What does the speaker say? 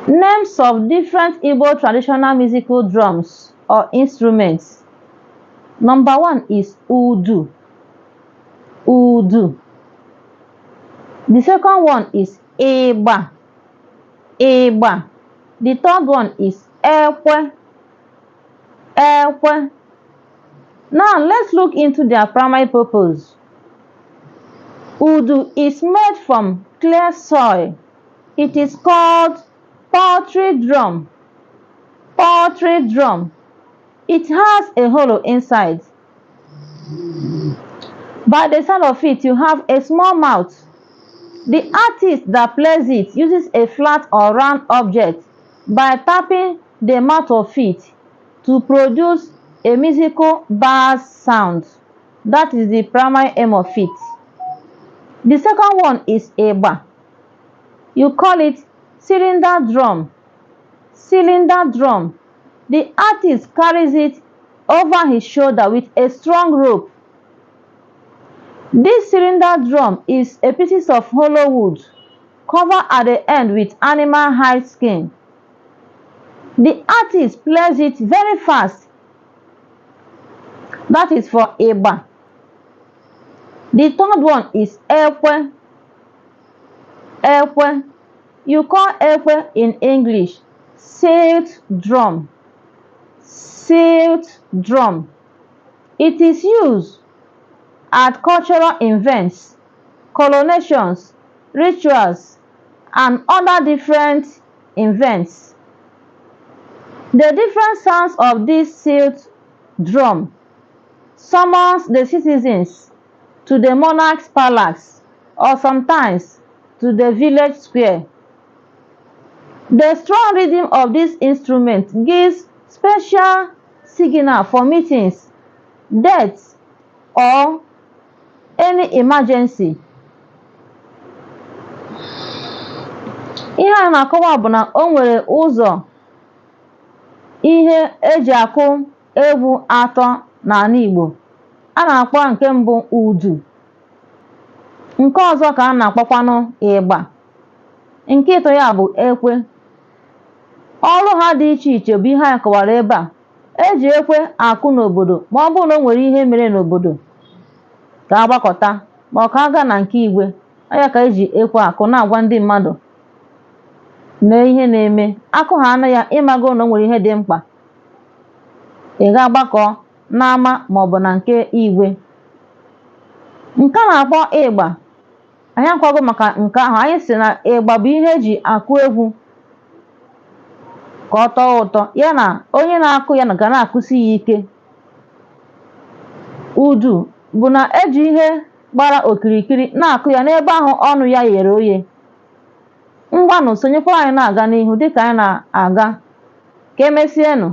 Names of different Igbo traditional musical drums or instruments. Number one is Udu. Udu. The second one is Ịgba. Ịgba. The third one is Ekwe. Ekwe. Now let's look into their primary purpose. Udu is made from clay soil. It is called poultry drum. Poultry drum. It has a hollow inside. By the side of it, you have a small mouth. The artist that plays it uses a flat or round object by tapping the mouth of it to produce a musical bass sound. That is the primary aim of it. The second one is Ịgba. You call it cylinder drum. Cylinder drum. The artist carries it over his shoulder with a strong rope. This cylinder drum is a piece of hollow wood covered at the end with animal hide skin. The artist plays it very fast. That is for Ịgba. The third one is Ekwe. Ekwe. You call Ekwe in English silt drum. Silt drum. It is used at cultural events, coronations, rituals, and other different events. The different sounds of this silt drum summons the citizens to the monarch's palace or sometimes to the village square. The strong rhythm of this instrument gives special signal for meetings, deaths, or any emergency. Ihe a na-akọwa bụ na o nwere ụzọ ihe eji akụ egwu atọ n'ala Igbo. A na-akpọ nke mbụ udu, nke ọzọ ka a na-akpọkwanụ ịgba, nke ịtọ ya bụ ekwe. Ọrụ ha dị iche iche bụ ihe anyị kọwara ebe a. E ji ekwe akụ n'obodo ma ọ bụrụ na o nwere ihe mere n'obodo ka a gbakọta ma ọ ka a gaa na nke igwe. Ọ ya ka e ji ekwe akụ na-agwa ndị mmadụ mee ihe na-eme. Akụ ha anụ ya ị mago na o nwere ihe dị mkpa. Ị gaa gbakọọ n'ama maọbụ na nke igwe. Nke a na-akpọ ịgba, anyị akọwago maka nke ahụ. Anyị sị na ịgba bụ ihe eji akụ egwu ka ọ tọọ ụtọ, ya na onye na-akụ ya ga na-akụsi ya ike. Udu bụ na eji ihe gbara okirikiri na-akụ ya n'ebe ahụ ọnụ ya ghere oghe. Ngwanụ sonyekwara anyị na-aga n'ihu dịka anyị na-aga. Ka emesienụ.